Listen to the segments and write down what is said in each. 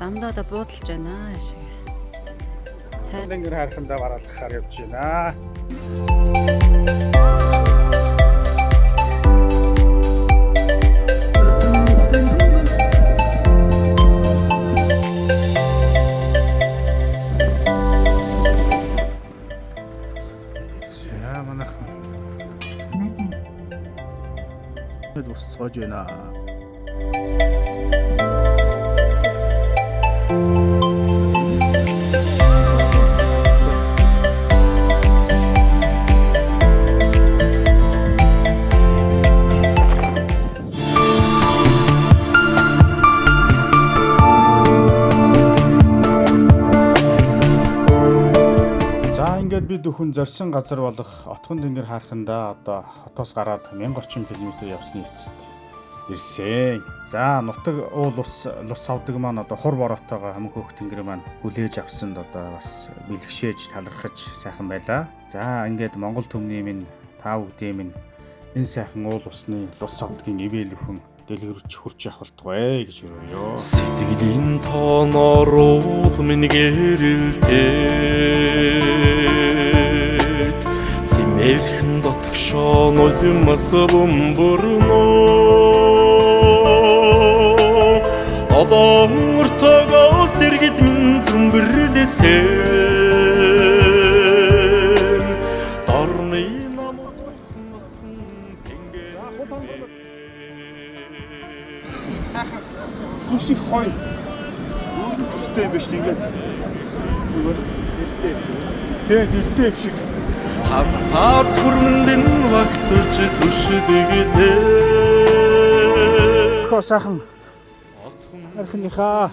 Замдаа одоо буудалж байна шиг. Цай Тэнгэр хайрхандаа бараалгахаар явж байна. За манайх босцоож байна. За ингээд бид бүхэн зорьсон газар болох Отгон тэнгэр хайрхандаа одоо хотоос гараад 1000 орчим километр явсны эцэст ирсэн. За нутаг уул ус лус авдаг маань одоо хур бороотойгоо хамаг хөөх тэнгэр маань хүлээж авсанд одоо бас бэлгшээж талархаж сайхан байлаа. За ингээд Монгол түмний минь та бүхдийн минь энэ сайхан уул усны лус авдгийн ивэл өхөн дэлгэрч хурж явах болтугай гэж өрөөё. Сэтгэлийн тооноор уул минь гэрэлтээд Сэмэрхэн дотгошоо нулимас бөмбөрнө Долоон өртөгөөс дэргэд минь зүмбэрлэсэн Дорны нам тэнгэр Сайхан зүс их гоё. Өөр зүстэй юм биш ингээд. Тэ гэртэй юм шиг. Хамтаа цүрмэндэн вагтж түшдэгтэй Хөө сайхан архиныхаа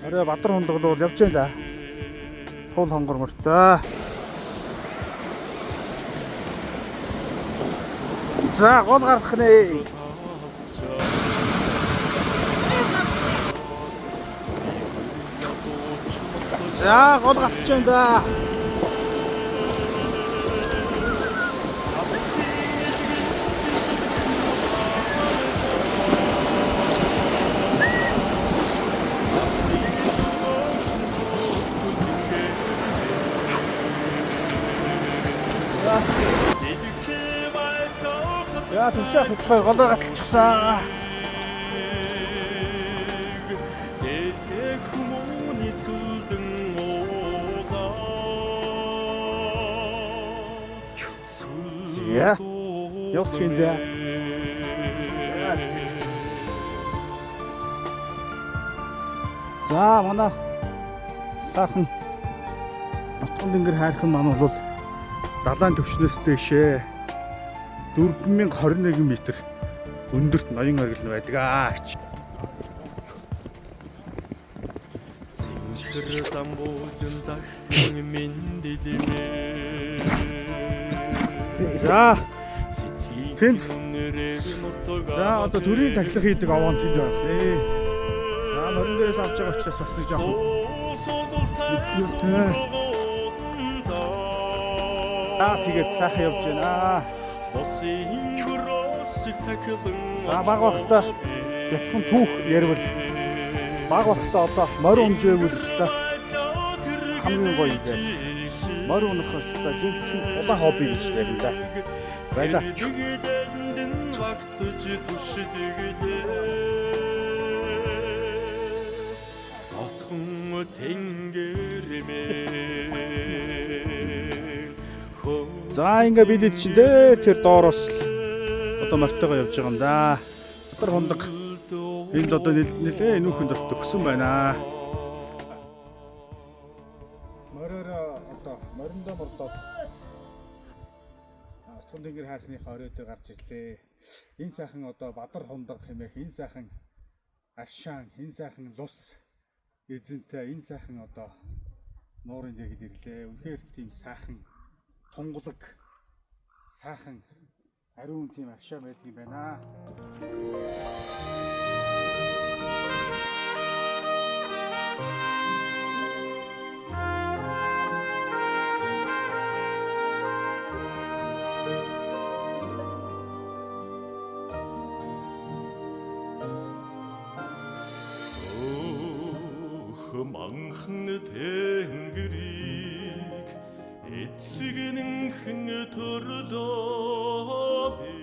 орой бадар хундаглуул явж байна да. Туул хонгор мөртөө. За гол гарах нэ. За гол гаталж байна да. Я төвшөө хөтлөхөөр голоо гаталчихсан. Дэлхэг хүмүүний сүлдэн уулаа За. Явсан дээ. За манай сайхан Отгон тэнгэр хайрхан маань бол далайн түвшнээс дээшээ 4021 м өндөрт ноён оргил байдаг аа гэж. Цэвэр замбуулан дахин мэндэлмээ За Цэцгийн Тэнд. нүрээр нутаг за одоо төрийн тахилга хийдэг овоон тэнд байх нэ. За морин дээрээс авч байгаа учраас бас нэг жоохон Мэдлэлтэй. За тэгээд сайхан явж байна. За баг бахта бяцхан түүх ярил баг бахта одоо морь унжээвэл өстой хамгийн гоё юм байл. Морь унах өстой жинхэнэ улаан хобби гэж ярина да. Баялаа. Отхон тэнгэрмэн За ингээ бид хэд чинь тэр доороос л одоо мортойгоо явж байгаа юм да. Бадар хундаг энд одоо нэлээ энүүхэнд бас төгсөн байна. Мориороо одоо мориндоо мордоод Отгон тэнгэр хайрхныхаа орой дээр гарч ирлээ. Энэ сайхан одоо Бадар хундаг хэмээх энэ сайхан аршаан, энэ сайхан лус эзэнтэй энэ сайхан одоо нуурын дэргэд ирлээ. Үнэхээр тийм сайхан тунгалаг сайхан ариун тийм аршаан байдаг юм байна. Анхан тэнгэрийг эцэг нэнхэн төрлөө би.